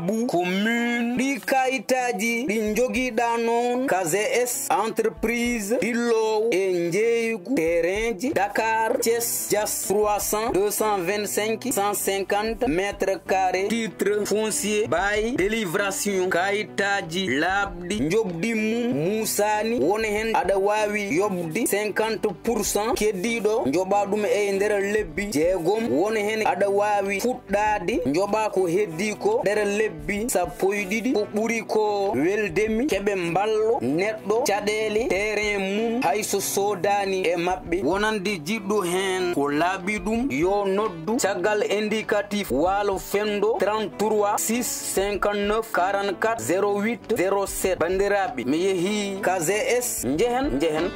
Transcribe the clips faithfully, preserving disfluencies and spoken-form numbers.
Bu commune ɗi kayitaaji ɗi njogiɗa noon K G S entreprise ɗilloowo e njeeygu terrainji Dakar, Thiès, Diass trois cents, deux cent vingt-cinq, cent cinquante mètres carrés, titre foncier, bail, délibération, kayitaaji laaɓɗi, njoɓdi mum muusaani, won heen aɗa waawi yoɓde cinquante pour cent, keddiiɗo njoɓa ɗum e nder lebbi jeegom, won heen aɗa waawi fuɗɗaade njoɓa ko heddii ko nder lebbi sappo e ɗiɗi. Ko ɓuri ko weldemi keɓe mballo neɗɗo caɗeele terrain mum hay so soodaani e maɓɓe. Wonande jiɗɗo heen ko laaɓi ɗum, yo noddu caggal indicatif Waalo Fenndo trente-trois six cinquante-neuf quarante-quatre zéro huit zéro sept. Banndiraaɓe, mi yehii K Z S, njehen, njehen.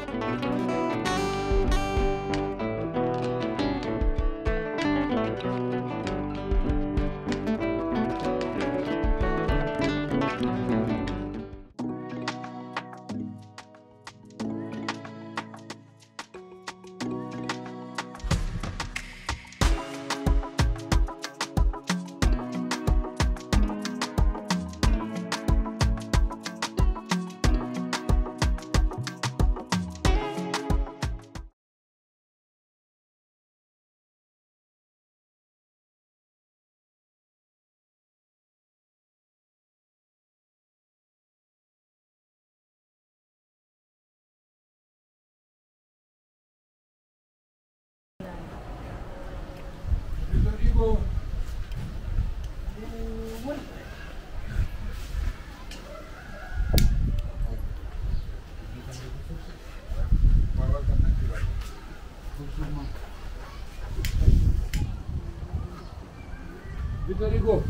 Victor Hugo,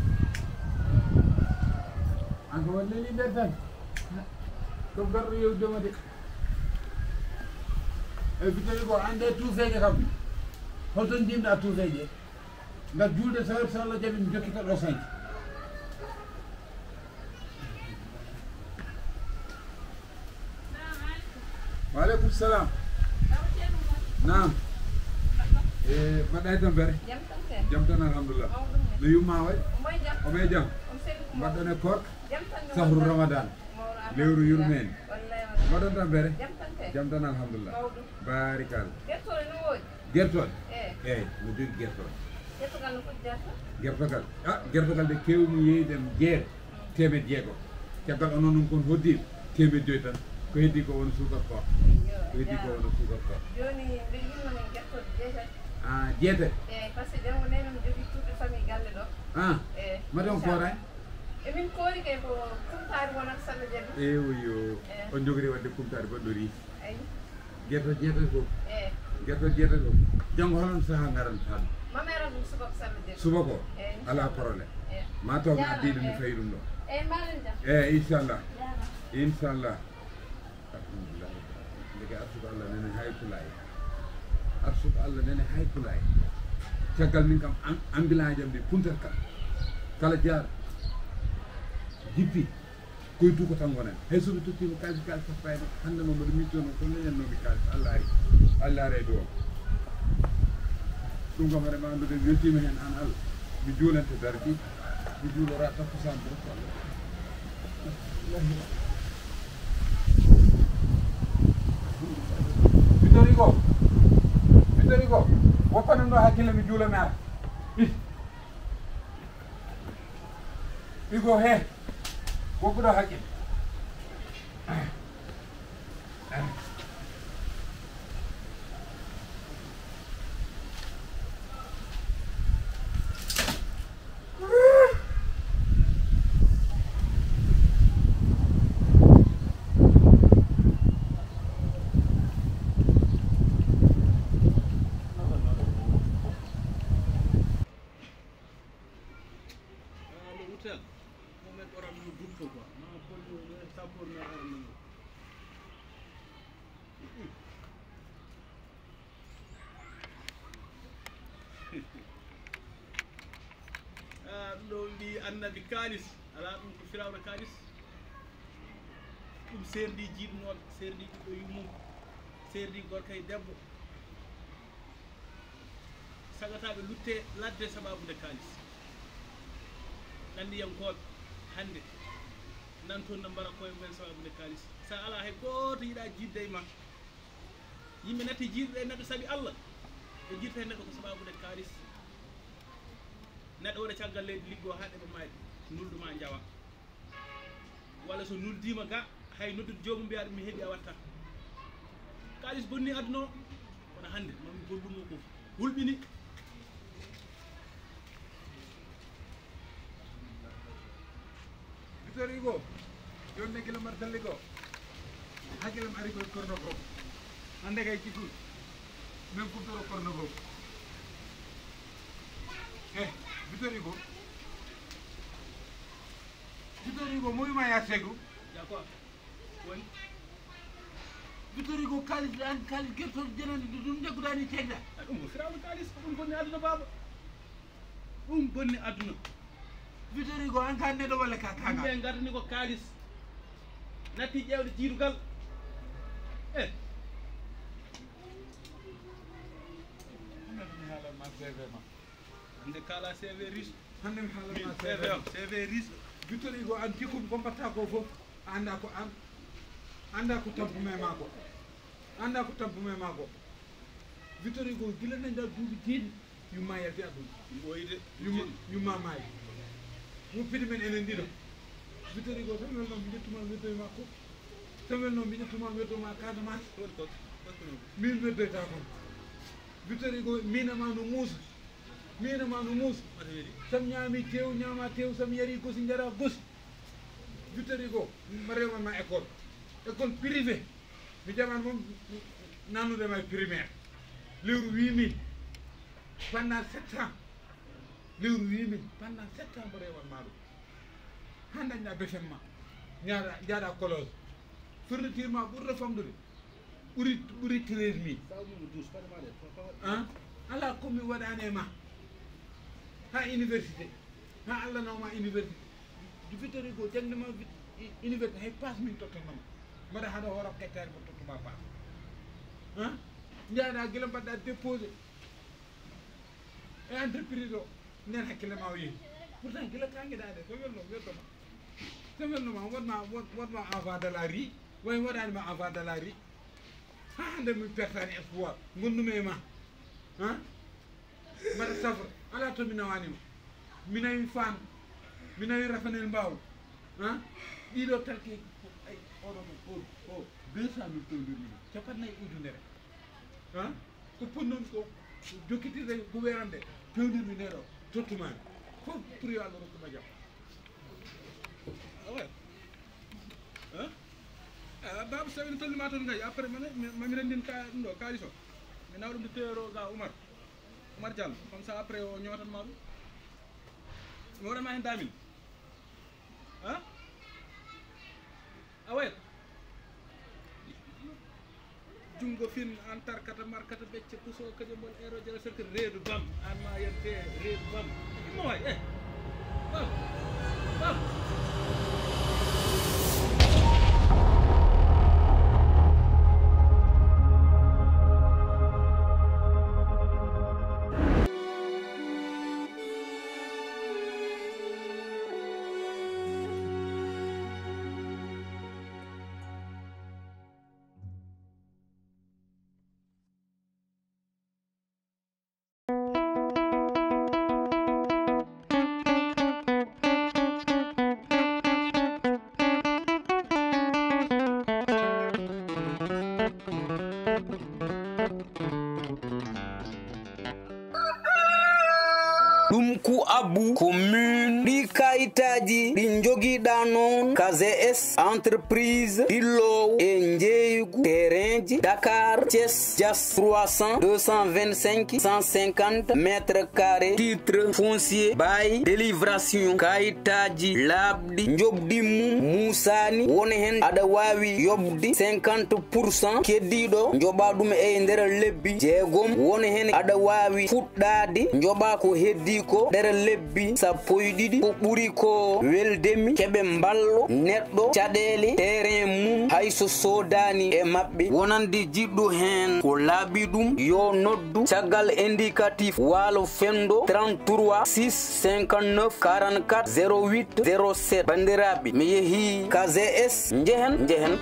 an ko won leli nder tan. Ko garɗo yewdema de. E Victor Hugo, an ɗe tuufeeje kam, holton jimɗa tuufeeje? Ngar juulde so, so Allah jaɓi, mi jokkita ɗo sañde. Waaleykum salam. Naam. E, mbaɗɗa e tampere? Jam tan, alhamdulillah. No yumma waɗi? Omo e jam. Mbaɗɗon e koorka? Jam tan. Sahru Ramadan. Lewru yurmeende. Mbaɗɗon tampere? Jam tan, alhamdulillah. Barikalla. Gertoɗe? Eey, no jogii gertoɗe. Gertogal no foti jarta? Gertogal, ah, gertogal de keewmi yeeyde jeere teemedde jeego. Caggal o noon, ɗum kon hoddii teemedde joyi tan. Ko heddii ko woni suukar koorka. Ko heddii ko woni suukar koorka. Jooni mbeɗa yiɗnoo heen gertoɗe jeetati. Ah, jeetati? Eey, par ce que janngo nene mi jogii tour de famille galle ɗo. Ah, eey, mate on kooraani? Emin koori kay ko kumtaari wonata so Allah jaɓi. Eey, o yo. Eey. On njogori waɗde kumtaari baɗɗo riisi. Eey. Gertoɗe jeetati ko. Eey. Gertoɗe jeetati ko. Janngo hol on sahaa ngaran tan? Ma meeran ɗum subaka so Allah jaɓi. Subaka o? Eey, inchallah. Alaa problème. Eey. Ma taw mi addi ɗum, mi fayi ɗum ɗo. Eey, mbaɗen jam. Eey, inchallah. Jaaraama. Inchallah. Alhamdulillah. Ndeke arsugo Allah nene hay pulaay. Arsugo Allah nene hay pulaay. Caggal min kam an-, ambilaaje am ɗe puntat kam. Kala jaar jippi. Koye duko tan ngonen. Hay so mi tottiima kaalis, kaalis sappo e hannde mo mboɗo miijtoo noon ko leñannoomi kaalis. Allah ari. Allah ari e dow am. Ɗum kam hade ma anndude mi weltiima heen aan Allah. Mi juulante darji. Mi juulora takkusaan ɗo. Victor Hugo. Victor Hugo. Woppa ɗum ɗo hakkille mi juula mi ara. Ih. Hugo he. Woppu ɗo hakkille. Ah, ɗum ɗo mbi annabi kaalis, alaa ɗum ko Firawna kaalis. Ɗum seerdi jiiɗnooɓe, seerdi ɓiɗɗo yummum, seerdi gorko e debbo. Sagataaɓe lutte ladde sababu nde kaalis. Ɗanniyankooɓe, Hannde nan toon no mbara koye mumen sababude kaalis. So a alaa hay gooto yiɗaa jiidde e ma. Yimɓe natti jiidude e neɗɗo sabi Allah. Ɓe jiidata e neɗɗo ko sababude kaalis. Neɗɗo waɗa caggal leydi, liggoo haa ɗeɓa maayde, nulɗo ma njawa. Walla so nuldiima ga, hay noddude joomum mbiyaa ɗum mi heɓi a watta. Kaalis bonni aduna o. Kono hannde mami gollum o ko hulɓini. Victor Hugo, joni ne gila martalli go. Hakkillam ari koye korno goo. Hannde kay cikkul. Min kuttoro korno goo. Eh, Victor Hugo. Victor Hugo, mo wima ya segu. Ya quoi? Woni? Victor Hugo, kaalis, an kaalis gertoɗo jenani ɗum jagguɗani cegda. A ɗum ko firawno kaalis, ko ɗum bonni aduna, baaba. Ɗum bonni aduna. Victor Hugo, an ka neɗɗo walla ka kaga? Yimɓe ngartani ko kaalis. Natti ƴeewde jiidugal. Eh. Hannde mi haalan ma C V ma. Hannde kala C V riche. Hannde mi haalan ma C V C V ma. C V riche. Victor Hugo, an jikkum ko mbatta ko fof. Anda ko an. Anda ko tampume ma ko. Anda ko tampume ma ko. Victor Hugo, gila nañɗa duuɓi jeeɗi. Yumma yalti aduna. Ɗum ɓooyi de. Yumma, yumma maayi. Woppiti men enen ɗiɗo. Victor Hugo, tan welno mi ƴettuma weddoye makko. Tan welno mi ƴettuma weddo ma Casamance. Ɗon ko, ɗon ko non. Min weddoyta kon. Victor Hugo, mina ma no muusa. Mina ma no muusa. Wata weeli. Sam ñaami tew, ñaama tew, sam yari gosi, njara gosi. Victor Hugo, ma rewan ma école. École privée. Mi jaɓan moom nannude ma e primaire. Lewru huit mille. Pendant sept ans. Lewru huit mille. Pendant sept ans mboɗo e won ma ɗum. Ha dañɗa B F M ma. Njaaɗa, njaaɗa collège. Fourniture ma ɓurɗo famɗude. Ɓuri, ɓuri treize mille. Hein? Ala ko mi waɗani e ma. Ha université. Ha Allah nawma université. Victor Hugo, jangde ma vit-, i-, université, hay pass min tottanno ma. Mbaɗa haɗa hoora kettaari ko tottuma pass. Hein? Njaaɗa gila mbaɗɗa déposé. E entreprise o, nden hakkille ma o yehi. Pourtant gila kange daade, so welno, welto ma. So welno ma, wonma, won-, wonma enfant de la rue. Way waɗani ma enfant de la rue. Ha hande mi pertani espoir. Gondumi e ma. Hein? Mbaɗa safra. Ala to mi nawani ma. Mi nawi Fann. Mi nawi Rafanel Mbaw. Hein? Ɗiɗo talke ko ay oɗo ko, o, o, deux cent mille pewnirmi. Capanɗe nayi ujunere. Hein? Ko ponnomi ko jokkitirde ko weerande. Pewnirmi nde ɗo. Tottumani. Fof pour yo Allah rokku ma jam. Ah ouais. Hein? Ah, Baba, so tawi no tolni ma toon kay, après, mami, mami renndin ka, ɗum ɗo, kaalis o. Mi nawa ɗum to teero ga Oumar. Oumar Diallo, comme ça, après, o ñootan ma ɗum. Mi waɗan ma heen deux mille. Hein? A wayat. Junngo fin, an tarkata, markata, becce, puso, kadi mol, eero, jara, serkata, reedu, bam. An ma yante, reedu, bam. Immo way, eh. Bam. Bam. Ɗum ku abbu ko min ɗi kayitaaji ɗi njogiɗa noon ka G S entreprise ɗilloowo e njeeygu terrainji Dakar, Thiès, Diass trois cents, deux cent vingt-cinq, cent cinquante mètres carrés, titre foncier, bail, délibération, kayitaaji laaɓɗi, njoɓdi mum muusaani, won heen aɗa waawi yoɓde cinquante pour cent, keddiiɗo njoɓa ɗum e nder lebbi jeegom, won heen aɗa waawi fuɗɗaade njoɓa ko heddii ko nder lebbi sappo e ɗiɗi. Ko ɓuri ko welde mi keɓe mballo neɗɗo caɗeele terrain mum hay so soodaani e maɓɓe. Wona Andi jiɗɗo heen ko laaɓi ɗum, yo noddu caggal indicatif Waalo Fenndo trente-trois six cinquante-neuf quarante-quatre zéro huit zéro sept. Banndiraaɓe, mi yehii K G S, njehen, njehen.